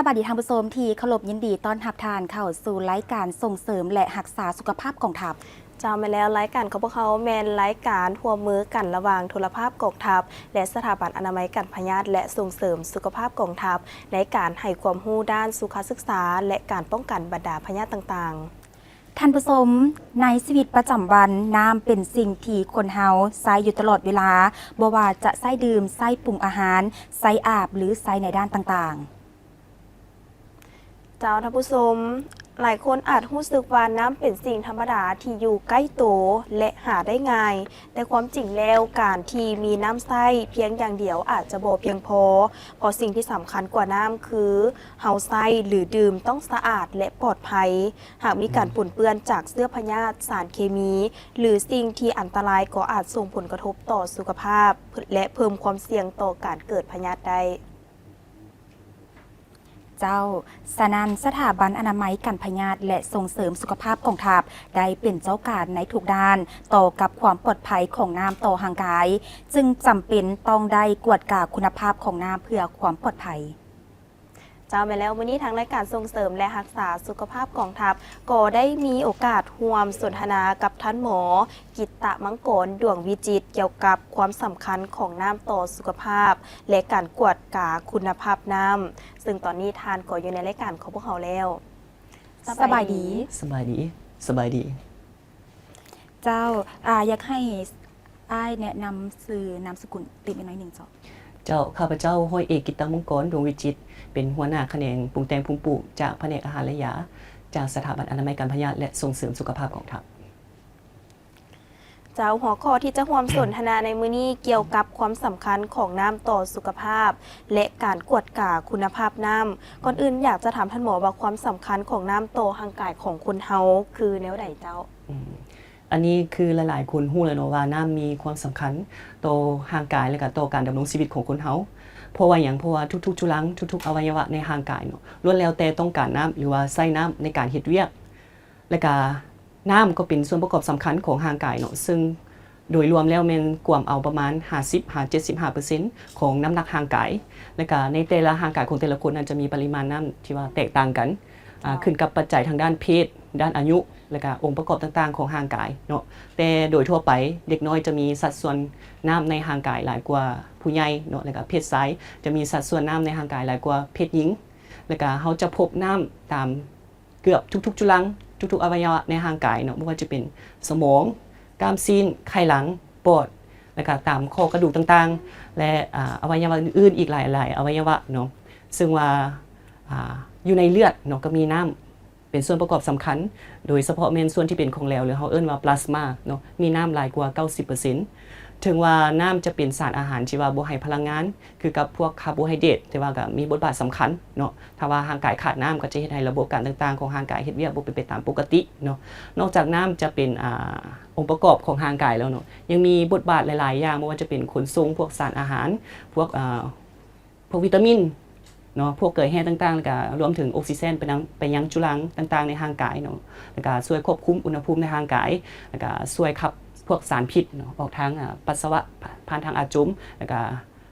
ສະບາຍດີທ່ານຜູ້ຊົມທີ່ເຄົາລົບ, ຍິນດີຕ້ອນຮັບທ່ານເຂົ້າສູ່ລາຍການສົ່ງເສີມ ແລະ ຮັກສາສຸຂະພາບກອງທັບ. ເຈົ້າ, ແມ່ນແລ້ວ, ລາຍການຂອງພວກເຮົາແມ່ນລາຍການຮ່ວມມືກັນລະຫວ່າງໂທລະພາບກອງທັບ ແລະ ສະຖາບັນອະນາໄມກັນພະຍາດ ແລະ ສົ່ງເສີມສຸຂະພາບກອງທັບ ໃນການໃຫ້ຄວາມຮູ້ດ້ານສຸຂະສຶກສາ ແລະ ການປ້ອງກັນບັນດາພະຍາດຕ່າງໆ. ທ່ານຜູ້ຊົມ, ໃນຊີວິດປະຈຳວັນ, ນ້ຳເປັນສິ່ງທີ່ຄົນເຮົາໃຊ້ຢູ່ຕະຫຼອດເວລາ, ບໍ່ວ່າຈະໃຊ້ດື່ມ, ໃຊ້ປຸງອາຫານ, ໃຊ້ອາບ ຫຼື ໃຊ້ໃນດ້ານຕ່າງໆ. ເຈົ້າ, ທ່ານຜູ້ຊົມ, ຫຼາຍຄົນອາດຮູ້ສຶກວ່ານ້ຳເປັນສິ່ງທຳມະດາທີ່ຢູ່ໃກ້ໂຕ ແລະ ຫາໄດ້ງ່າຍ, ແຕ່ຄວາມຈິງແລ້ວ, ການທີ່ມີນ້ຳໃຊ້ພຽງຢ່າງດຽວອາດຈະບໍ່ພຽງພໍ, ເພາະສິ່ງທີ່ສຳຄັນກວ່ານ້ຳຄື ເຮົາໃຊ້ ຫຼື ດື່ມຕ້ອງສະອາດ ແລະ ປອດໄພ. ຫາກມີການ ອືມ ປົນເປື້ອນຈາກເຊື້ອພະຍາດ, ສານເຄມີ ຫຼື ສິ່ງທີ່ອັນຕະລາຍ ກໍອາດສົ່ງຜົນກະທົບຕໍ່ສຸຂະພາບ ແລະ ເພີ່ມຄວາມສ່ຽງຕໍ່ການເກີດພະຍາດໄດ້. ເຈົ້າ, ສະນັ້ນ, ສະຖາບັນອະນາໄມກັນພະຍາດ ແລະ ສົ່ງເສີມສຸຂະພາບກອງທັບ ໄດ້ເປັນເຈົ້າການໃນທຸກດ້ານຕໍ່ກັບຄວາມປອດໄພຂອງນ້ຳຕໍ່ຮ່າງກາຍ, ຈຶ່ງຈຳເປັນຕ້ອງໄດ້ກວດກາຄຸນນະພາບຂອງນ້ຳເພື່ອຄວາມປອດໄພ. ເຈົ້າ, ແມ່ນແລ້ວ, ມື້ນີ້ທາງລາຍການສົ່ງເສີມ ແລະ ຮັກສາສຸຂະພາບກອງທັບ ກໍໄດ້ມີໂອກາດຮ່ວມສົນທະນາກັບທ່ານໝໍ ກິດຕະມັງກອນ ດວງວິຈິດ ກ່ຽວກັບຄວາມສຳຄັນຂອງນ້ຳຕໍ່ສຸຂະພາບ ແລະ ການກວດກາຄຸນນະພາບນ້ຳ, ເຊິ່ງຕອນນີ້ທ່ານກໍຢູ່ໃນລາຍການຂອງພວກເຮົາແລ້ວ. ສະບາຍດີ. ສະບາຍດີ. ສະບາຍດີ. ເຈົ້າ, ອາ, ຢາກໃຫ້ອ້າຍແນະນຳຊື່ນາມສະກຸນຕິດໜ້ອຍໜຶ່ງເຈົ້າ. ເຈົ້າ, ຂ້າພະເຈົ້າ ຮ້ອຍເອກ ກິດຕະມົງກອນ ດວງວິຈິດ, ເປັນຫົວໜ້າຂະແໜງປຸງແຕ່ງພູມປູກ ຈາກພະແນກອາຫານ ແລະ ຢາ ຈາກສະຖາບັນອະນາໄມການພະຍາດ ແລະ ສົ່ງເສີມສຸຂະພາບກອງທັບ. ເຈົ້າ, ຫົວຂໍ້ທີ່ຈະຮ່ວມສົນທະນາໃນມື້ນີ້ກ່ຽວກັບຄວາມສຳຄັນຂອງນ້ຳຕໍ່ສຸຂະພາບ ແລະ ການກວດກາຄຸນນະພາບນ້ຳ. ກ່ອນອື່ນຢາກຈະຖາມທ່ານໝໍວ່າຄວາມສຳຄັນຂອງນ້ຳຕໍ່ຮ່າງກາຍຂອງຄົນເຮົາຄືແນວໃດເຈົ້າ? ອືມ ອັນນີ້ຄືຫຼາຍໆຄົນຮູ້ແລ້ວເນາະວ່ານ້ຳມີຄວາມສຳຄັນຕໍ່ຮ່າງກາຍ ແລະ ກະຕໍ່ການດຳລົງຊີວິດຂອງຄົນເຮົາ. ເພາະວ່າຫຍັງ? ເພາະວ່າທຸກໆຈຸລັງ, ທຸກໆອະໄວຍະວະໃນຮ່າງກາຍເນາະ ລ້ວນແລ້ວແຕ່ຕ້ອງການນ້ຳ ຫຼືວ່າໃຊ້ນ້ຳໃນການເຮັດວຽກ. ແລະກະນ້ຳກໍເປັນສ່ວນປະກອບສຳຄັນຂອງຮ່າງກາຍເນາະ, ເຊິ່ງໂດຍລວມແລ້ວແມ່ນກວມເອົາປະມານຫ້າສິບຫາເຈັດສິບຫ້າເປີເຊັນຂອງນ້ຳໜັກຮ່າງກາຍ. ແລະກະໃນແຕ່ລະຮ່າງກາຍຂອງແຕ່ລະຄົນນັ້ນຈະມີປະລິມານນ້ຳທີ່ວ່າແຕກຕ່າງກັນ, ອາ, ເຈົ້າ. ຂຶ້ນກັບປັດໄຈທາງດ້ານເພດ, ດ້ານອາຍຸ ແລະກະອົງປະກອບຕ່າງໆຂອງຮ່າງກາຍເນາະ. ແຕ່ໂດຍທົ່ວໄປເດັກນ້ອຍຈະມີສັດສ່ວນນ້ຳໃນຮ່າງກາຍຫຼາຍກວ່າຜູ້ໃຫຍ່ເນາະ, ແລະກະເພດຊາຍຈະມີສັດສ່ວນນ້ຳໃນຮ່າງກາຍຫຼາຍກວ່າເພດຍິງ. ແລະກະເຮົາຈະພົບນ້ຳຕາມ ເກືອບທຸກໆຈຸລັງ, ທຸກໆອະໄວຍະວະໃນຮ່າງກາຍເນາະ, ບໍ່ວ່າຈະເປັນສະໝອງ, ກ້າມຊີ້ນ, ໄຂ່ຫຼັງ, ປອດ, ແລະກະຕາມຂໍ້ກະດູກຕ່າງໆ ແລະ ອາ ອະໄວຍະວະອື່ນໆອີກຫຼາຍໆອະໄວຍະວະເນາະ, ເຊິ່ງວ່າ ອາ ຢູ່ໃນເລືອດເນາະ ກໍມີນ້ຳເປັນສ່ວນປະກອບສຳຄັນ, ໂດຍສະເພາະແມ່ນສ່ວນທີ່ເປັນຂອງແຫຼວ ຫຼືເຮົາເອີ້ນວ່າປລາສມາເນາະ, ມີນ້ຳຫຼາຍກວ່າເກົ້າສິບເປີເຊັນ. ເຖິງວ່ານ້ຳຈະເປັນສານອາຫານທີ່ວ່າບໍ່ໃຫ້ພະລັງງານ ຄືກັບພວກຄາໂບໄຮເດຣດ, ແຕ່ວ່າກໍມີບົດບາດສຳຄັນເນາະ. ຖ້າວ່າຮ່າງກາຍຂາດນ້ຳ ກໍຈະເຮັດໃຫ້ລະບົບການຕ່າງໆຂອງຮ່າງກາຍເຮັດວຽກບໍ່ເປັນໄປຕາມປົກກະຕິເນາະ. ນອກຈາກນ້ຳຈະເປັນ ອາ ອົງປະກອບຂອງຮ່າງກາຍແລ້ວເນາະ, ຍັງມີບົດບາດຫຼາຍໆຢ່າງ, ບໍ່ວ່າຈະເປັນຂົນສົ່ງພວກສານອາຫານ, ພວກ ອາ ພວກວິຕາມິນເນາະ, ພວກເກືອແຮ່ຕ່າງໆ, ແລ້ວກໍລວມເຖິງອົກຊີເຈນໄປນຳ ໄປຍັງຈຸລັງຕ່າງໆໃນຮ່າງກາຍເນາະ, ແລ້ວກໍຊ່ວຍຄວບຄຸມອຸນຫະພູມໃນຮ່າງກາຍ, ແລ້ວກໍຊ່ວຍຂັບພວກສານພິດເນາະ ອອກທາງ ອາ ປັດສະວະ, ຜ່ານທາງອາຈົມ, ແລ້ວກໍ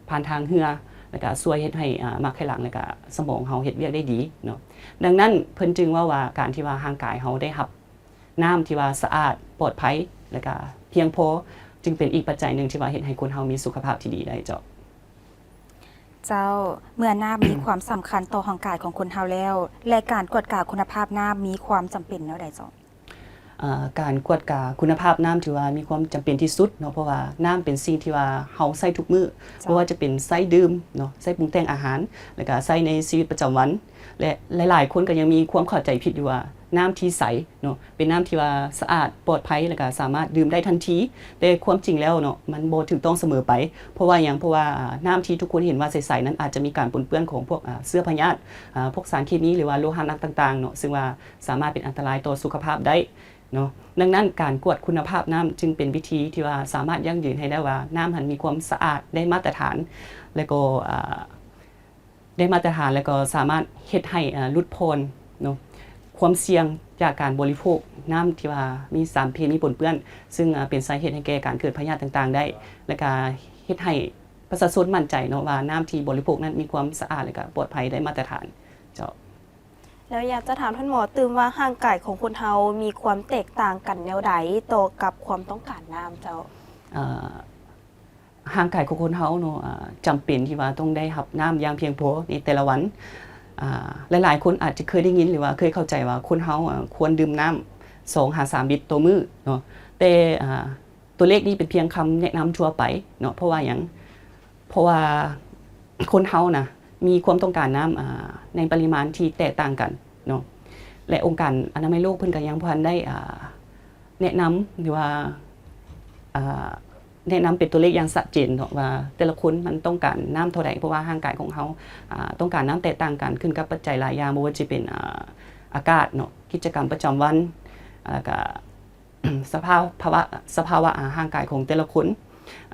ຜ່ານທາງເຫື່ອ ແລ້ວກະຊ່ວຍເຮັດໃຫ້ ອາ ໝາກໄຂ່ຫຼັງ ແລ້ວກະສະໝອງເຮົາເຮັດວຽກໄດ້ດີເນາະ. ດັ່ງນັ້ນເພິ່ນຈຶ່ງເວົ້າວ່າ ການທີ່ວ່າຮ່າງກາຍເຮົາໄດ້ຮັບນ້ຳທີ່ວ່າສະອາດ, ປອດໄພ ແລ້ວກະພຽງພໍ ຈຶ່ງເປັນອີກປັດໄຈໜຶ່ງທີ່ວ່າເຮັດໃຫ້ຄົນເຮົາມີສຸຂະພາບທີ່ດີໄດ້ເຈົ້າ. ເຈົ້າ, ເມື່ອນ້ຳມີຄວາມສຳຄັນຕໍ່ຮ່າງກາຍຂອງຄົນເຮົາແລ້ວ ແລະ ການກວດກາຄຸນນະພາບນ້ຳມີຄວາມຈຳເປັນແນວໃດເຈົ້າ? ອາ ການກວດກາຄຸນນະພາບນ້ຳຖືວ່າມີຄວາມຈຳເປັນທີ່ສຸດເນາະ, ເພາະວ່ານ້ຳເປັນສິ່ງທີ່ວ່າເຮົາໃຊ້ທຸກມື້, ເຈົ້າ. ບໍ່ວ່າຈະເປັນໃຊ້ດື່ມເນາະ, ໃຊ້ປຸງແຕ່ງອາຫານ, ແລ້ວກະໃຊ້ໃນຊີວິດປະຈຳວັນ ແລະ ຫຼາຍໆຄົນກໍຍັງມີຄວາມເຂົ້າໃຈຜິດຢູ່ວ່ານ້ຳທີ່ໃສເນາະ ເປັນນ້ຳທີ່ວ່າສະອາດ, ປອດໄພ ແລ້ວກະສາມາດດື່ມໄດ້ທັນທີ, ແຕ່ຄວາມຈິງແລ້ວເນາະ ມັນບໍ່ຖືກຕ້ອງສະເໝີໄປ. ເພາະວ່າຫຍັງ? ເພາະວ່າ ອາ ນ້ຳທີ່ທຸກຄົນເຫັນວ່າໃສໆນັ້ນ ອາດຈະມີການປົນເປື້ອນຂອງພວກ ອາ ເຊື້ອພະຍາດ, ອາ ພວກສານເຄມີ ຫຼືວ່າໂລຫະໜັກຕ່າງໆເນາະ, ເຊິ່ງວ່າ ສາມາດເປັນອັນຕະລາຍຕໍ່ສຸຂະພາບໄດ້ເນາະ. ດັ່ງນັ້ນ ການກວດຄຸນນະພາບນ້ຳຈຶ່ງເປັນວິທີທີ່ວ່າສາມາດຢັ້ງຢືນໃຫ້ໄດ້ວ່າ ນ້ຳຫັ້ນມີຄວາມສະອາດ, ໄດ້ມາດຕະຖານ ແລະກໍ ອາ ໄດ້ມາດຕະຖານ ແລະກໍສາມາດເຮັດໃຫ້ ອາ ຫຼຸດຜ່ອນເນາະ ຄວາມສ່ຽງຈາກການບໍລິໂພກນ້ຳທີ່ວ່າມີສານເຄມີປົນເປື້ອນ, ເຊິ່ງ ອາ ເປັນສາເຫດໃຫ້ແກ່ການເກີດພະຍາດຕ່າງໆໄດ້ ແລະກະເຮັດໃຫ້ປະຊາຊົນໝັ້ນໃຈເນາະວ່າ ນ້ຳທີ່ບໍລິໂພກນັ້ນມີຄວາມສະອາດ ແລະກະປອດໄພ ໄດ້ມາດຕະຖານ. ເຈົ້າ. ແລ້ວຢາກຈະຖາມທ່ານໝໍຕື່ມວ່າ ຮ່າງກາຍຂອງຄົນເຮົາມີຄວາມແຕກຕ່າງກັນແນວໃດຕໍ່ກັບຄວາມຕ້ອງການນ້ຳເຈົ້າ? ເອີ ຮ່າງກາຍຂອງຄົນເຮົາເນາະ ອາ ຈຳເປັນທີ່ວ່າຕ້ອງໄດ້ຮັບນ້ຳຢ່າງພຽງພໍໃນແຕ່ລະວັນ. ອາ ຫຼາຍໆຄົນອາດຈະເຄີຍໄດ້ຍິນ ຫຼືວ່າເຄີຍເຂົ້າໃຈວ່າຄົນເຮົາ ອາ ຄວນດື່ມນ້ຳສອງຫາສາມລິດຕໍ່ມື້ເນາະ ແຕ່ ອາ ຕົວເລກນີ້ເປັນພຽງຄຳແນະນຳທົ່ວໄປເນາະ. ເພາະວ່າຫຍັງ? ເພາະວ່າຄົນເຮົານະ ມີຄວາມຕ້ອງການນ້ຳ ອາ ໃນປະລິມານທີ່ແຕກຕ່າງກັນເນາະ ແລະ ອົງການອະນາໄມໂລກເພິ່ນກໍຍັງບໍ່ທັນໄດ້ ອາ ແນະນຳ ຫຼືວ່າ ອາ ແນະນຳເປັນຕົວເລກຢ່າງຊັດເຈນເນາະ ວ່າແຕ່ລະຄົນມັນຕ້ອງການນ້ຳເທົ່າໃດ ເພາະວ່າຮ່າງກາຍຂອງເຮົາ ອາ ຕ້ອງການນ້ຳແຕກຕ່າງກັນ ຂຶ້ນກັບປັດໄຈຫຼາຍຢ່າງ ບໍ່ວ່າຈະເປັນ ອາ ອາກາດເນາະ ກິດຈະກຳປະຈຳວັນ ແລ້ວກະ ສະພາວະ ສະພາວະ ອາ ຮ່າງກາຍຂອງແຕ່ລະຄົນ.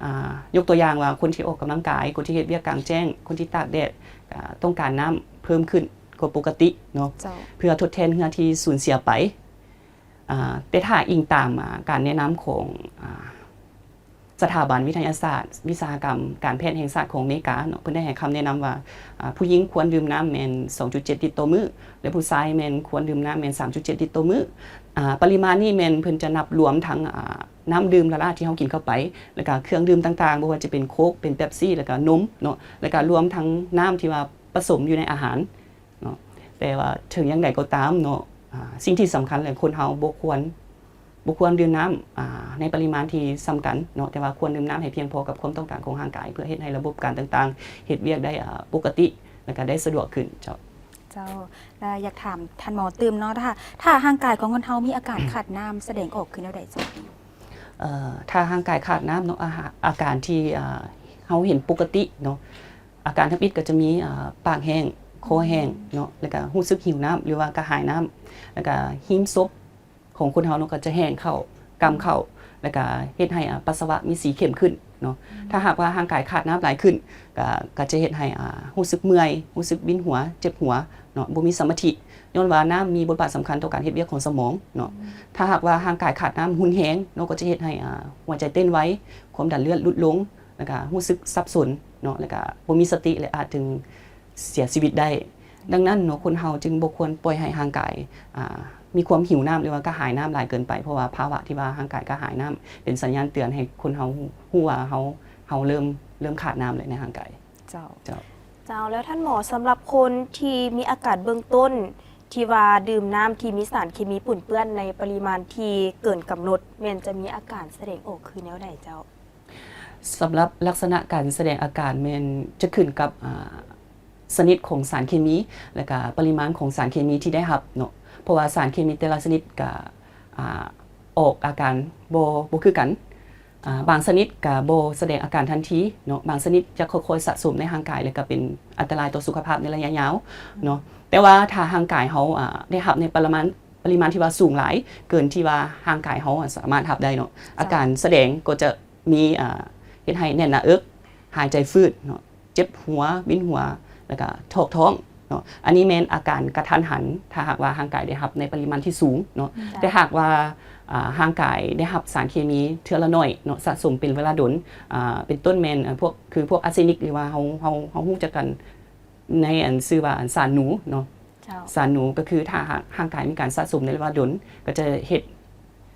ອາ ຍົກຕົວຢ່າງວ່າ ຄົນທີ່ອອກກຳລັງກາຍ, ຄົນທີ່ເຮັດວຽກກາງແຈ້ງ, ຄົນທີ່ຕາກແດດ ອາ ຕ້ອງການນ້ຳເພີ່ມຂຶ້ນກວ່າປົກກະຕິເນາະ ເຈົ້າ. ເພື່ອທົດແທນເຫື່ອທີ່ສູນເສຍໄປ. ອາ ແຕ່ຖ້າອີງຕາມ ອາ ການແນະນຳຂອງ ອາ ສະຖາບັນວິທະຍາສາດວິສາຫະກຳການແພດແຫ່ງຊາດຂອງອາເມລິກາເນາະ ເພິ່ນໄດ້ໃຫ້ຄຳແນະນຳວ່າ ອາ ຜູ້ຍິງຄວນດື່ມນ້ຳແມ່ນສອງຈຸດເຈັດລິດຕໍ່ມື້ ແລະ ຜູ້ຊາຍແມ່ນຄວນດື່ມນ້ຳແມ່ນສາມຈຸດເຈັດລິດຕໍ່ມື້. ອາ ປະລິມານນີ້ແມ່ນເພິ່ນຈະນັບລວມທັງ ອາ ນ້ຳດື່ມຫຼ້າໆທີ່ເຮົາກິນເຂົ້າໄປ ແລ້ວກະເຄື່ອງດື່ມຕ່າງໆ ບໍ່ວ່າຈະເປັນໂຄກ ເປັນເປັບຊີ ແລ້ວກະນົມເນາະ ແລ້ວກະລວມທັງນ້ຳທີ່ວ່າປະສົມຢູ່ໃນອາຫານເນາະ. ແຕ່ວ່າເຖິງຢ່າງໃດກໍຕາມເນາະ ອາ ສິ່ງທີ່ສຳຄັນແຫຼະ ຄົນເຮົາບໍ່ຄວນ ບໍ່ຄວນດື່ມນ້ຳ ອາ ໃນປະລິມານທີ່ສ່ຳກັນເນາະ ແຕ່ວ່າຄວນດື່ມນ້ຳໃຫ້ພຽງພໍກັບຄວາມຕ້ອງການຂອງຮ່າງກາຍ ເພື່ອເຮັດໃຫ້ລະບົບການຕ່າງໆເຮັດວຽກໄດ້ ອາ ປົກກະຕິ ແລ້ວກະໄດ້ສະດວກຂຶ້ນເຈົ້າ. ເຈົ້າ ແລະ ຢາກຖາມທ່ານໝໍຕື່ມເນາະ ຖ້າ ຖ້າຮ່າງກາຍຂອງຄົນເຮົາມີອາການຂາດນ້ຳ ສະແດງອອກຄືແນວໃດເຈົ້າ? ເອີ ຖ້າຮ່າງກາຍຂາດນ້ຳເນາະ ອາ ອາການທີ່ ອາ ເຮົາເຫັນປົກກະຕິເນາະ ອາການທຳອິດກໍຈະມີ ອາ ປາກແຫ້ງ ຄໍແຫ້ງເນາະ ແລ້ວກະຮູ້ສຶກຫິວນ້ຳ ຫຼືວ່າກະຫາຍນ້ຳ ແລ້ວກະຮີມສົບ ຂອງຄົນເຮົາເນາະ ກໍຈະແຫ້ງເຂົ້າ ກຳເຂົ້າ ແລ້ວກະເຮັດໃຫ້ ອາ ປັດສະວະມີສີເຂັ້ມຂຶ້ນເນາະ. ຖ້າຫາກວ່າຮ່າງກາຍຂາດນ້ຳຫຼາຍຂຶ້ນ ກະ ກະຈະເຮັດໃຫ້ ອາ ຮູ້ສຶກເມື່ອຍ ຮູ້ສຶກວິນຫົວ ເຈັບຫົວເນາະ ບໍ່ມີສະມາທິ ຍ້ອນວ່ານ້ຳມີບົດບາດສຳຄັນຕໍ່ການເຮັດວຽກຂອງສະໝອງເນາະ. ຖ້າຫາກວ່າຮ່າງກາຍຂາດນ້ຳຮຸນແຮງເນາະ ກໍຈະເຮັດໃຫ້ ອາ ຫົວໃຈເຕັ້ນໄວ ຄວາມດັນເລືອດຫຼຸດລົງ ແລ້ວກະຮູ້ສຶກສັບສົນເນາະ ແລ້ວກະບໍ່ມີສະຕິ ແລະ ອາດເຖິງ ເສຍຊີວິດໄດ້. ດັ່ງນັ້ນເນາະ ຄົນເຮົາຈຶ່ງບໍ່ຄວນປ່ອຍໃຫ້ຮ່າງກາຍ ອາ ມີຄວາມຫິວນ້ຳ ຫຼືວ່າກະຫາຍນ້ຳຫຼາຍເກີນໄປ ເພາະວ່າພາວະທີ່ວ່າຮ່າງກາຍກະຫາຍນ້ຳ ເປັນສັນຍານເຕືອນໃຫ້ຄົນເຮົາຮູ້ວ່າເຮົາ ເຮົາເລີ່ມ ເລີ່ມຂາດນ້ຳແລ້ວໃນຮ່າງກາຍ. ເຈົ້າ ເຈົ້າ ເຈົ້າ ແລ້ວທ່ານໝໍ ສຳລັບຄົນທີ່ມີອາການເບື້ອງຕົ້ນ ທີ່ວ່າດື່ມນ້ຳທີ່ມີສານເຄມີປົນເປື້ອນໃນປະລິມານທີ່ເກີນກຳນົດ ແມ່ນຈະມີອາການສະແດງອອກຄືແນວໃດເຈົ້າ? ສຳລັບລັກສະນະການສະແດງອາການແມ່ນຈະຂຶ້ນກັບ ອາ ຊະນິດຂອງສານເຄມີ ແລະກະປະລິມານຂອງສານເຄມີທີ່ໄດ້ຮັບເນາະ ເພາະວ່າສານເຄມີແຕ່ລະຊະນິດກະ ອາ ອອກອາການບໍ່ ບໍ່ຄືກັນ ອາ ບາງຊະນິດກະບໍ່ສະແດງອາການທັນທີເນາະ ບາງຊະນິດຈະຄ່ອຍໆສະສົມໃນຮ່າງກາຍ ແລະກະເປັນອັນຕະລາຍຕໍ່ສຸຂະພາບໃນໄລຍະຍາວເນາະ. ແຕ່ວ່າຖ້າຮ່າງກາຍເຮົາ ອາ ໄດ້ຮັບໃນປະລິມານ ປະລິມານທີ່ວ່າສູງຫຼາຍ ເກີນທີ່ວ່າຮ່າງກາຍເຮົາສາມາດຮັບໄດ້ເນາະ ອາການສະແດງກໍຈະ ມີ ເຮັດໃຫ້ແໜ້ນໜ້າເອິກ ຫາຍໃຈຝືດເນາະ ເຈັບຫົວ ວິນຫົວ ແລ້ວກະຖອກທ້ອງເນາະ. ອັນນີ້ແມ່ນອາການກະທັນຫັນ ຖ້າຫາກວ່າຮ່າງກາຍໄດ້ຮັບໃນປະລິມານທີ່ສູງເນາະ. ແຕ່ຫາກວ່າ ອາ ຮ່າງກາຍໄດ້ຮັບສານເຄມີເທື່ອລະໜ້ອຍເນາະ ສະສົມເປັນເວລາດົນ ອາ ເປັນຕົ້ນແມ່ນ ອາ ພວກ ຄືພວກອາເຊນິກ ຫຼືວ່າເຮົາ ເຮົາ ເຮົາຮູ້ຈັກກັນ ໃນອັນຊື່ວ່າອັນສານໜູເນາະ. ເຈົ້າ ສານໜູກໍຄືຖ້າຫາກຮ່າງກາຍມີການສະສົມໃນເວລາດົນ ກໍຈະເຮັດ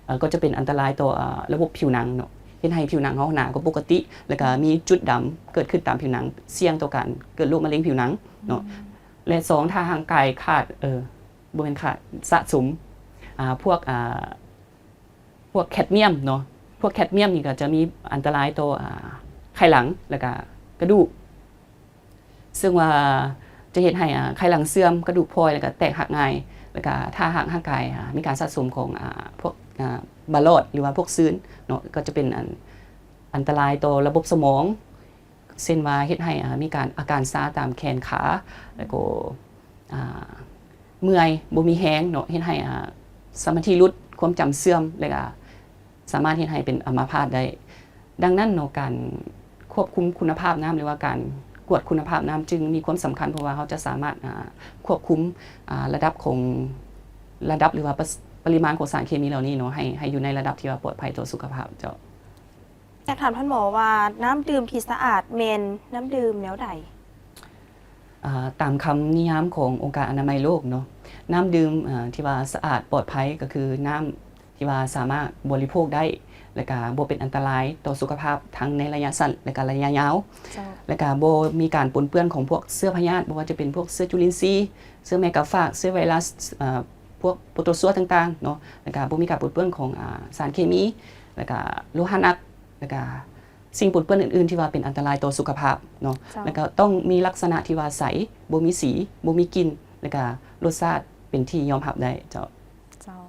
ເອີ ກໍຈະເປັນອັນຕະລາຍຕໍ່ ເອີ ລະບົບຜິວໜັງເນາະ ເຮັດໃຫ້ຜິວໜັງເຮົາໜາກວ່າປົກກະຕິ ແລ້ວກໍມີຈຸດດຳເກີດຂຶ້ນຕາມຜິວໜັງ ສ່ຽງຕໍ່ການເກີດໂລກມະເຮັງຜິວໜັງເນາະ. ແລະ ສອງ ຖ້າຮ່າງກາຍຂາດ ເອີ ບໍ່ແມ່ນຂາດ ສະສົມ ອາ ພວກ ອາ ພວກແຄດມຽມເນາະ ພວກແຄດມຽມນີ້ກໍຈະມີອັນຕະລາຍຕໍ່ ອາ ໄຂ່ຫຼັງ ແລ້ວກະກະດູກ ເຊິ່ງວ່າຈະເຮັດໃຫ້ ອາ ໄຂ່ຫຼັງເສື່ອມ ກະດູກພອຍ ແລ້ວກະແຕກຫັກງ່າຍ ແລ້ວກະຖ້າຫາກຮ່າງກາຍ ອາ ມີການສະສົມຂອງ ອາ ພວກ ອາ ບາຫຼອດ ຫຼືວ່າພວກຊືນເນາະ ກໍຈະເປັນອັນ ອັນຕະລາຍຕໍ່ລະບົບສະໝອງ ເຊັ່ນວ່າເຮັດໃຫ້ ອາ ມີການ ອາການຊາຕາມແຂນຂາ ແລ້ວກໍ ອາ ເມື່ອຍ ບໍ່ມີແຮງເນາະ ເຮັດໃຫ້ ອາ ສະມາທິຫຼຸດ ຄວາມຈຳເສື່ອມ ແລ້ວກະສາມາດເຮັດໃຫ້ເປັນອຳມະພາດໄດ້. ດັ່ງນັ້ນເນາະ ການຄວບຄຸມຄຸນນະພາບນ້ຳ ຫຼືວ່າການກວດຄຸນນະພາບນ້ຳຈຶ່ງມີຄວາມສຳຄັນ ເພາະວ່າເຮົາຈະສາມາດ ອາ ຄວບຄຸມ ອາ ລະດັບຂອງ ລະດັບ ຫຼືວ່າປະ ປະລິມານຂອງສານເຄມີເຫຼົ່ານີ້ເນາະ ໃຫ້ ໃຫ້ຢູ່ໃນລະດັບທີ່ວ່າປອດໄພຕໍ່ສຸຂະພາບ. ເຈົ້າ. ຢາກຖາມທ່ານໝໍວ່າ ນ້ຳດື່ມທີ່ສະອາດແມ່ນນ້ຳດື່ມແນວໃດ? ອາ ຕາມຄຳນິຍາມຂອງອົງການອະນາໄມໂລກເນາະ, ນ້ຳດື່ມ ອາ ທີ່ວ່າສະອາດປອດໄພ ກໍຄືນ້ຳທີ່ວ່າສາມາດບໍລິໂພກໄດ້ ແລະກະບໍ່ເປັນອັນຕະລາຍຕໍ່ສຸຂະພາບ ທັງໃນໄລຍະສັ້ນ ແລະກະໄລຍະຍາວ. ເຈົ້າ. ແລະກະບໍ່ມີການປົນເປື້ອນຂອງພວກເຊື້ອພະຍາດ ບໍ່ວ່າຈະເປັນພວກເຊື້ອຈຸລິນຊີ, ເຊື້ອແມກາຟາກ, ເຊື້ອໄວຣັສ, ອາ ພວກໂປຣໂຕຊັວຕ່າງໆເນາະ, ແລະກະບໍ່ມີການປົນເປື້ອນຂອງ ອາ ສານເຄມີ ແລະກະໂລຫະໜັກ ແລະກະ ສິ່ງປົນເປື້ອນອື່ນໆທີ່ວ່າເປັນອັນຕະລາຍຕໍ່ສຸຂະພາບເນາະ. ເຈົ້າ. ແລ້ວກໍຕ້ອງມີລັກສະນະທີ່ວ່າໃສ, ບໍ່ມີສີ, ບໍ່ມີກິ່ນ, ແລ້ວກໍລົດຊາດເປັນທີ່ຍອມຮັບໄດ້ເຈົ້າ. ເຈົ້າ.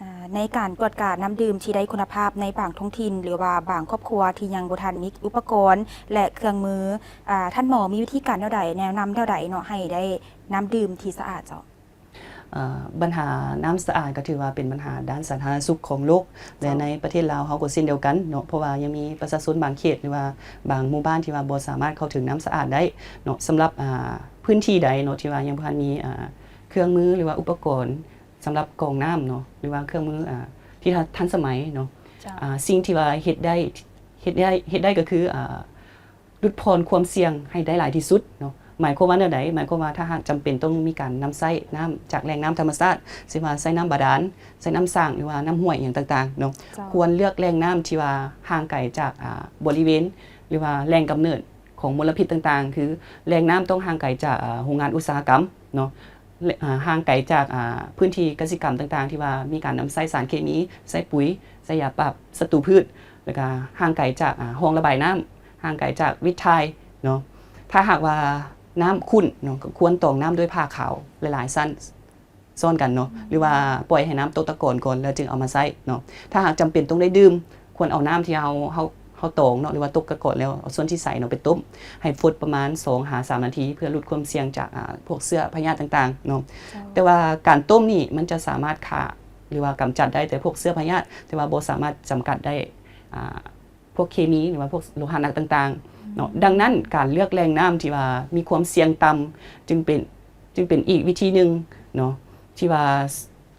ອາ ໃນການກວດການ້ຳດື່ມທີ່ໄດ້ຄຸນນະພາບໃນບາງທ້ອງຖິ່ນ ຫຼືວ່າບາງຄອບຄົວທີ່ຍັງບໍ່ທັນມີອຸປະກອນ ແລະ ເຄື່ອງມື, ອາ ທ່ານໝໍມີວິທີການແນວໃດ, ແນະນຳແນວໃດເນາະ ໃຫ້ໄດ້ນ້ຳດື່ມທີ່ສະອາດເຈົ້າ? ເອີ ບັນຫານ້ຳສະອາດກໍຖືວ່າເປັນບັນຫາດ້ານສາທາລະນະສຸກຂອງໂລກ ແລະ ເຈົ້າ ໃນປະເທດລາວເຮົາກໍເຊັ່ນດຽວກັນເນາະ, ເພາະວ່າຍັງມີປະຊາຊົນບາງເຂດ ຫຼືວ່າບາງໝູ່ບ້ານທີ່ວ່າບໍ່ສາມາດເຂົ້າເຖິງນ້ຳສະອາດໄດ້ເນາະ. ສຳລັບ ອາ ພື້ນທີ່ໃດເນາະ ທີ່ວ່າຍັງບໍ່ທັນມີ ອາ ເຄື່ອງມື ຫຼືວ່າອຸປະກອນສຳລັບກອງນ້ຳເນາະ ຫຼືວ່າເຄື່ອງມື ອາ ທີ່ທັນສະໄໝເນາະ, ເຈົ້າ ອາ ສິ່ງທີ່ວ່າເຮັດໄດ້ ເຮັດໄດ້ ເຮັດໄດ້ກໍຄື ອາ ຫຼຸດຜ່ອນຄວາມສ່ຽງໃຫ້ໄດ້ຫຼາຍທີ່ສຸດເນາະ. ໝາຍຄວາມວ່າແນວໃດ? ໝາຍຄວາມວ່າຖ້າຫາກຈຳເປັນຕ້ອງມີການນຳໃຊ້ນ້ຳຈາກແຫຼ່ງນ້ຳທຳມະຊາດ, ເຊັ່ນວ່າໃຊ້ນ້ຳບາດານ, ໃຊ້ນ້ຳສ້າງ ຫຼືວ່ານ້ຳຫ້ວຍຫຍັງຕ່າງໆເນາະ, ເຈົ້າ ຄວນເລືອກແຫຼ່ງນ້ຳທີ່ວ່າຫ່າງໄກຈາກ ອາ ບໍລິເວນ ຫຼືວ່າແຫຼ່ງກຳເນີດຂອງມົນລະພິດຕ່າງໆ, ຄືແຫຼ່ງນ້ຳຕ້ອງຫ່າງໄກຈາກ ອາ ໂຮງງານອຸດສາຫະກຳເນາະ, ແລະ ອາ ຫ່າງໄກຈາກ ອາ ພື້ນທີ່ກະສິກຳຕ່າງໆ ທີ່ວ່າມີການນຳໃຊ້ສານເຄມີ, ໃຊ້ປຸຍ, ໃຊ້ຢາປາບສັດຕູພືດ, ແລ້ວກະຫ່າງໄກຈາກ ອາ ຮ່ອງລະບາຍນ້ຳ, ຫ່າງໄກຈາກວິດຖ່າຍເນາະ. ຖ້າຫາກວ່ານ້ຳຂຸ້ນເນາະ ກໍຄວນຕອງນ້ຳດ້ວຍຜ້າຂາວຫຼາຍໆຊັ້ນຊ້ອນກັນເນາະ ຫຼືວ່າປ່ອຍໃຫ້ນ້ຳຕົກຕະກອນກ່ອນ ແລ້ວຈຶ່ງເອົາມາໃຊ້ເນາະ. ຖ້າຫາກຈຳເປັນຕ້ອງໄດ້ດື່ມ ຄວນເອົານ້ຳທີ່ເຮົາ ເຮົາ ເຮົາຕອງເນາະ ຫຼືວ່າຕົກຕະກອນແລ້ວ ເອົາສ່ວນທີ່ໃສເນາະໄປຕົ້ມໃຫ້ຟົດປະມານສອງຫາສາມນາທີ ເພື່ອຫຼຸດຄວາມສ່ຽງຈາກ ອາ ພວກເຊື້ອພະຍາດຕ່າງໆເນາະ. ເຈົ້າ. ແຕ່ວ່າການຕົ້ມນີ້ມັນຈະສາມາດຂ້າ ຫຼືວ່າກຳຈັດໄດ້ແຕ່ພວກເຊື້ອພະຍາດ ແຕ່ວ່າບໍ່ສາມາດຈຳກັດໄດ້ ອາ ພວກເຄມີ ຫຼືວ່າພວກໂລຫະໜັກຕ່າງໆເນາະ. ອືມ. ດັ່ງນັ້ນ ການເລືອກແຫຼ່ງນ້ຳທີ່ວ່າມີຄວາມສ່ຽງຕ່ຳ ຈຶ່ງເປັນ ຈຶ່ງເປັນອີກວິທີໜຶ່ງເນາະ ທີ່ວ່າ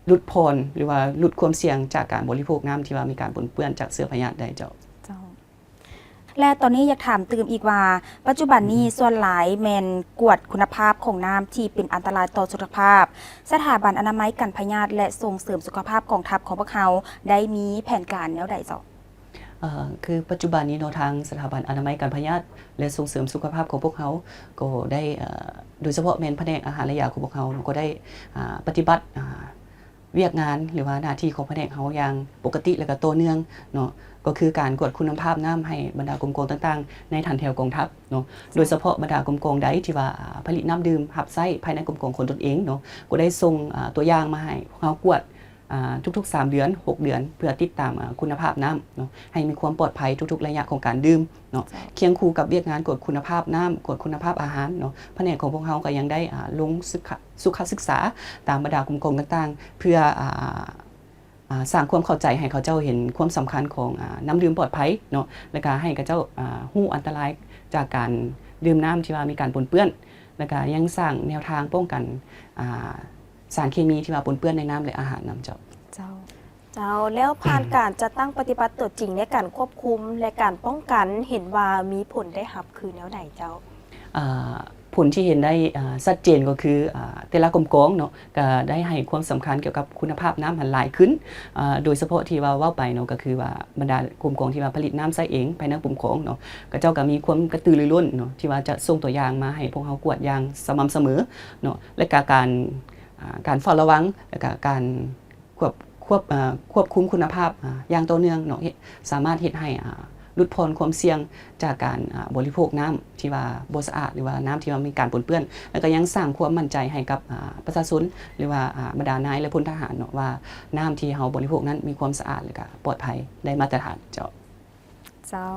ຫຼຸດຜ່ອນ ຫຼືວ່າຫຼຸດຄວາມສ່ຽງຈາກການບໍລິໂພກນ້ຳທີ່ວ່າມີການປົນເປື້ອນຈາກເຊື້ອພະຍາດໄດ້ເຈົ້າ. ເຈົ້າ. ແລະ ຕອນນີ້ຢາກຖາມຕື່ມອີກວ່າ ປັດຈຸບັນນີ້ ອືມ ສ່ວນຫຼາຍແມ່ນກວດຄຸນນະພາບຂອງນ້ຳທີ່ເປັນອັນຕະລາຍຕໍ່ສຸຂະພາບ. ສະຖາບັນອະນາໄມກັນພະຍາດ ແລະ ສົ່ງເສີມສຸຂະພາບກອງທັບຂອງພວກເຮົາ ໄດ້ມີແຜນການແນວໃດເຈົ້າ? ເອີ ຄືປັດຈຸບັນນີ້ເນາະ ທາງສະຖາບັນອະນາໄມການພະຍາດ ແລະ ສົ່ງເສີມສຸຂະພາບຂອງພວກເຮົາ ກໍໄດ້ ເອີ ໂດຍສະເພາະແມ່ນພະແນກອາຫານ ແລະ ຢາຂອງພວກເຮົາເນາະ ກໍໄດ້ ອາ ປະຕິບັດ ອາ ວຽກງານ ຫຼືວ່າໜ້າທີ່ຂອງພະແນກເຮົາຢ່າງປົກກະຕິ ແລະ ກໍຕໍ່ເນື່ອງເນາະ, ກໍຄືການກວດຄຸນນະພາບນ້ຳໃຫ້ບັນດາກົມກອງຕ່າງໆໃນຖັນແຖວກອງທັບເນາະ, ໂດຍສະເພາະບັນດາກົມກອງໃດທີ່ວ່າ ອາ ຜະລິດນ້ຳດື່ມຮັບໃຊ້ພາຍໃນກົມກອງຂອງຕົນເອງເນາະ ກໍໄດ້ສົ່ງ ອາ ຕົວຢ່າງມາໃຫ້ພວກເຮົາກວດ ອາ ທຸກໆສາມເດືອນ ຫົກເດືອນ ເພື່ອຕິດຕາມ ອາ ຄຸນນະພາບນ້ຳເນາະ ໃຫ້ມີຄວາມປອດໄພທຸກໆໄລຍະຂອງການດື່ມເນາະ. ເຈົ້າ. ຄຽງຄູ່ກັບວຽກງານກວດຄຸນນະພາບນ້ຳ ກວດຄຸນນະພາບອາຫານເນາະ ພະແນກຂອງພວກເຮົາກໍຍັງໄດ້ ອາ ລົງສຶກຂະ ສຸຂະສຶກສາຕາມບັນດາກົມກອງຕ່າງໆ ເພື່ອ ອາ ອາ ສ້າງຄວາມເຂົ້າໃຈໃຫ້ເຂົາເຈົ້າເຫັນຄວາມສຳຄັນຂອງ ອາ ນ້ຳດື່ມປອດໄພເນາະ ແລະກະໃຫ້ເຂົາເຈົ້າ ອາ ຮູ້ອັນຕະລາຍຈາກການດື່ມນ້ຳທີ່ວ່າມີການປົນເປື້ອນ ແລະກະຍັງສ້າງແນວທາງປ້ອງກັນ ອາ ສານເຄມີທີ່ວ່າປົນເປື້ອນໃນນ້ຳ ແລະ ອາຫານນຳເຈົ້າ. ເຈົ້າ. ເຈົ້າ, ແລ້ວຜ່ານການຈັດຕັ້ງປະຕິບັດຕົວຈິງໃນການຄວບຄຸມ ແລະ ການປ້ອງກັນ ເຫັນວ່າມີຜົນໄດ້ຮັບຄືແນວໃດເຈົ້າ? ອາ ຜົນທີ່ເຫັນໄດ້ ອາ ຊັດເຈນກໍຄື ອາ ແຕ່ລະກົມກອງເນາະ ກະໄດ້ໃຫ້ຄວາມສຳຄັນກ່ຽວກັບຄຸນນະພາບນ້ຳຫັ້ນຫຼາຍຂຶ້ນ ອາ ໂດຍສະເພາະທີ່ວ່າເວົ້າໄປເນາະ ກໍຄືວ່າບັນດາກົມກອງທີ່ວ່າຜະລິດນ້ຳໃຊ້ເອງພາຍໃນກົມກອງເນາະ ເຂົາເຈົ້າກໍມີຄວາມກະຕືລືລົ້ນເນາະ ທີ່ວ່າຈະສົ່ງຕົວຢ່າງມາໃຫ້ພວກເຮົາກວດຢ່າງສະໝ່ຳສະເໝີເນາະ ແລະກະການ ອາ ການເຝົ້າລະວັງ ແລະກະການ ຄວບ ຄວບ ເອີ ຄວບຄຸມຄຸນນະພາບ ອາ ຢ່າງຕໍ່ເນື່ອງເນາະ ເຮັດ ສາມາດເຮັດໃຫ້ ອາ ຫຼຸດຜ່ອນຄວາມສ່ຽງຈາກການ ອາ ບໍລິໂພກນ້ຳທີ່ວ່າບໍ່ສະອາດ ຫຼືວ່ານ້ຳທີ່ວ່າມີການປົນເປື້ອນ ແລ້ວກໍຍັງສ້າງຄວາມໝັ້ນໃຈໃຫ້ກັບ ອາ ປະຊາຊົນ ຫຼືວ່າ ອາ ບັນດານາຍ ແລະ ພົນທະຫານເນາະ ວ່ານ້ຳທີ່ເຮົາບໍລິໂພກນັ້ນມີຄວາມສະອາດ ແລະກະປອດໄພ ໄດ້ມາດຕະຖານເຈົ້າ. ເຈົ້າ.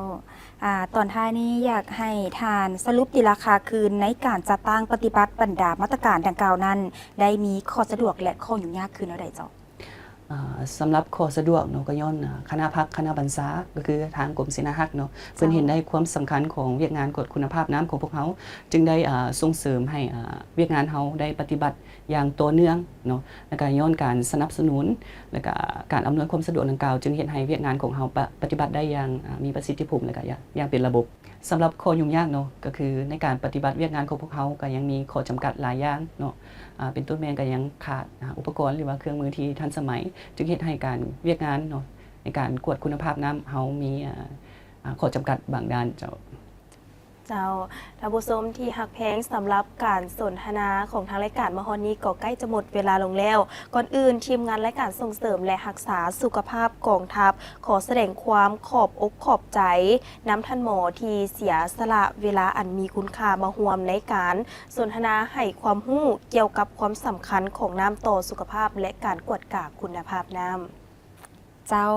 ອາ ຕອນທ້າຍນີ້ຢາກໃຫ້ທ່ານສະຫຼຸບຕີລາຄາຄືນໃນການຈັດຕັ້ງປະຕິບັດບັນດາມາດຕະການດັ່ງກ່າວນັ້ນ ໄດ້ມີຂໍ້ສະດວກ ແລະ ຂໍ້ຫຍຸ້ງຍາກຄືແນວໃດເຈົ້າ? ອ່າ ສຳລັບຂໍ້ສະດວກເນາະ ກໍຍ້ອນ ອ່າ ຄະນະພັກຄະນະບັນຊາ ກໍຄືທາງກົມເສນາຮັກເນາະ ເພິ່ນເຫັນໄດ້ຄວາມສຳຄັນຂອງວຽກງານກວດຄຸນນະພາບນ້ຳຂອງພວກເຮົາ ຈຶ່ງໄດ້ ອ່າ ສົ່ງເສີມໃຫ້ ອ່າ ວຽກງານເຮົາໄດ້ປະຕິບັດຢ່າງຕໍ່ເນື່ອງເນາະ ແລ້ວກະຍ້ອນການສະໜັບສະໜູນ ແລ້ວກະການອຳນວຍຄວາມສະດວກດັ່ງກ່າວ ຈຶ່ງເຮັດໃຫ້ວຽກງານຂອງເຮົາປະ ປະຕິບັດໄດ້ຢ່າງ ອ່າ ມີປະສິດທິຜົມ ແລ້ວກະຢ່າງ ຢ່າງເປັນລະບົບ. ສຳລັບຂໍ້ຫຍຸ້ງຍາກເນາະ ກໍຄືໃນການປະຕິບັດວຽກງານຂອງພວກເຮົາກໍຍັງມີຂໍ້ຈຳກັດຫຼາຍຢ່າງເນາະ ອ່າ ເປັນຕົ້ນແມ່ນກໍຍັງຂາດ ອ່າ ອຸປະກອນ ຫຼືວ່າເຄື່ອງມືທີ່ທັນສະໄໝ ຈຶ່ງເຮັດໃຫ້ການ ວຽກງານເນາະ ໃນການກວດຄຸນນະພາບນ້ຳເຮົາມີ ອ່າ ອ່າ ຂໍ້ຈຳກັດບາງດ້ານເຈົ້າ. ເຈົ້າ ທ່ານຜູ້ຊົມທີ່ຮັກແພງ, ສຳລັບການສົນທະນາຂອງທາງລາຍການມາຮອດນີ້ກໍໃກ້ຈະໝົດເວລາລົງແລ້ວ. ກ່ອນອື່ນ, ທີມງານລາຍການສົ່ງເສີມ ແລະ ຮັກສາສຸຂະພາບກອງທັບ ຂໍສະແດງຄວາມຂອບອົກຂອບໃຈນຳທ່ານໝໍທີ່ເສຍສະຫຼະເວລາອັນມີຄຸນຄ່າມາຮ່ວມໃນການສົນທະນາໃຫ້ຄວາມຮູ້ກ່ຽວກັບຄວາມສຳຄັນຂອງນ້ຳຕໍ່ສຸຂະພາບ ແລະ ການກວດກາຄຸນນະພາບນ້ຳ. ເຈົ້າ,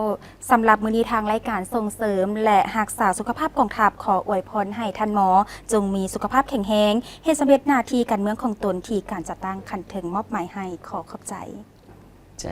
ສຳລັບມື້ນີ້ທາງລາຍການສົ່ງເສີມ ແລະ ຮັກສາສຸຂະພາບກອງທັບ ຂໍອວຍພອນໃຫ້ທ່ານໝໍຈົ່ງມີສຸຂະພາບແຂງແຮງ, ເຮັດສຳເລັດໜ້າທີ່ການເມືອງຂອງຕົນທີ່ການຈັດຕັ້ງຂັ້ນເທິງມອບໝາຍໃຫ້. ຂໍຂອບໃຈ. ໃຈ.